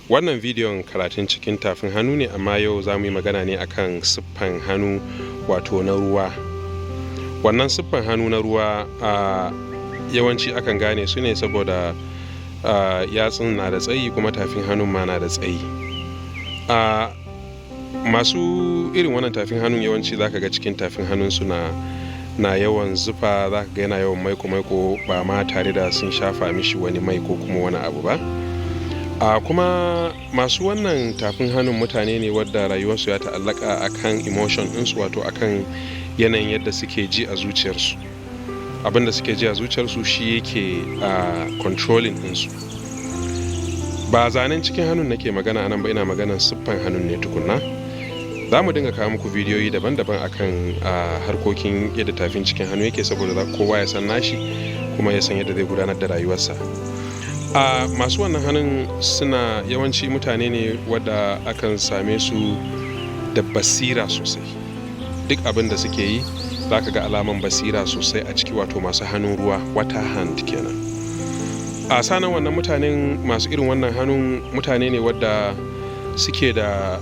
Wannan bidiyon karatun cikin tafin hannu ne, amma yau za mu yi magana ne akan siffan hannu, wato na ruwa. Wannan siffan hannu na ruwa a yawanci akan gane su ne saboda yatsun na da tsayi, kuma tafin hannun ma na da tsayi. A masu irin wannan tafin hannun, yawanci zaka ga cikin tafin hannun su na yawan zufa. Zaka ga yana yawan maiko maiko, ba ma tare da sun shafa mishi wani mai ko kuma wani abu ba. A kuma masu wannan tafin hannun mutane ne wadda rayuwarsu ya ta'allaka akan emotion ɗinsu, wato akan yanayin yadda suke ji a zuciyarsu. Abin da suke ji a zuciyarsu shi yake a controlling ɗinsu. Ba zanen cikin hannun nake magana anan ba, ina maganan siffan hannun ne tukunna. Za mu dinga kawo muku bidiyoyi daban-daban akan harkokin yadda tafin cikin hannu yake, saboda kowa ya san nashi kuma ya san yadda zai gudanar da rayuwarsa. A masu wannan hannun suna yawanci mutane ne wadda akan same su da basira sosai. Duk abin da suke yi, za ka ga alaman basira sosai a ciki, wato masu hannun ruwa, water hand kenan. A sanan wannan mutanen, masu irin wannan hannun, mutane ne wadda suke da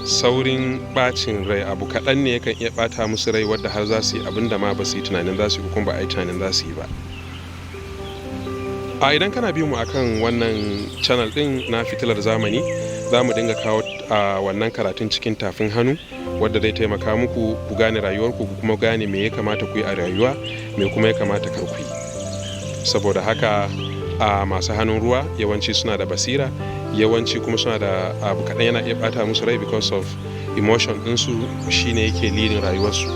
saurin bacin rai. Abu kaɗan ne yakan iya ɓata musu rai, wadda har za su yi abin da ma ba su yi tunanin za su yi, kuma ba a yi tunanin za su yi ba. A idan kana bin mu akan wannan channel ɗin na Fitilar Zamani, za mu dinga kawo a wannan karatun cikin tafin hannu, wadda zai taimaka muku ku gane rayuwarku, ku kuma gane me ya kamata ku yi a rayuwa, me kuma ya kamata kar ku yi. Saboda haka, a masu hannun ruwa yawanci suna da basira, yawanci kuma suna da abu kaɗan yana iya ɓata musu rai, because of emotion ɗinsu shine yake leading rayuwarsu.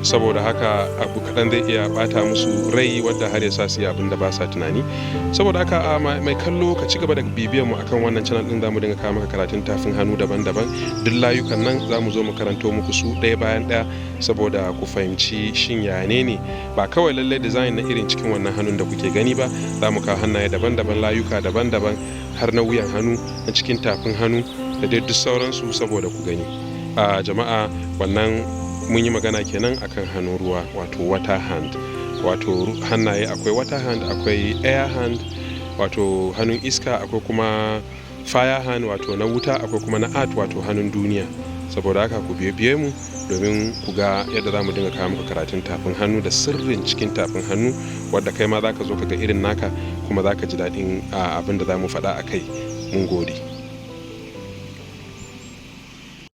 Saboda haka, abu kaɗan zai iya ɓata musu rai, wadda har ya sa su yi abin da ba sa tunani. Saboda haka, a mai kallo, ka ci gaba da bibiyar mu akan wannan channel din. Zamu dinga kawo maka karatun tafin hannu daban-daban. Duk layukan nan za mu zo mu karanto muku su ɗaya bayan ɗaya, saboda ku fahimci shin ya ne. Ba kawai lallai design na irin cikin wannan hannun da kuke gani ba. Za mu kawo hannaye daban-daban, layuka daban-daban, har na wuyan hannu, na cikin tafin hannu, da dai duk sauransu, saboda ku gani. A jama'a, wannan mun yi magana kenan akan hannun ruwa, wato water hand. Wato hannaye akwai water hand, akwai air hand, wato hannun iska, akwai kuma fire hand, wato na wuta, akwai kuma na earth, wato hannun duniya. Saboda haka, ku biye biye mu domin ku ga yadda za mu dinga kawo muku karatun tafin hannu da sirrin cikin tafin hannu, wadda kai ma za ka zo ka ga irin naka, kuma za ka ji daɗin abin da za mu faɗa a kai. Mun gode.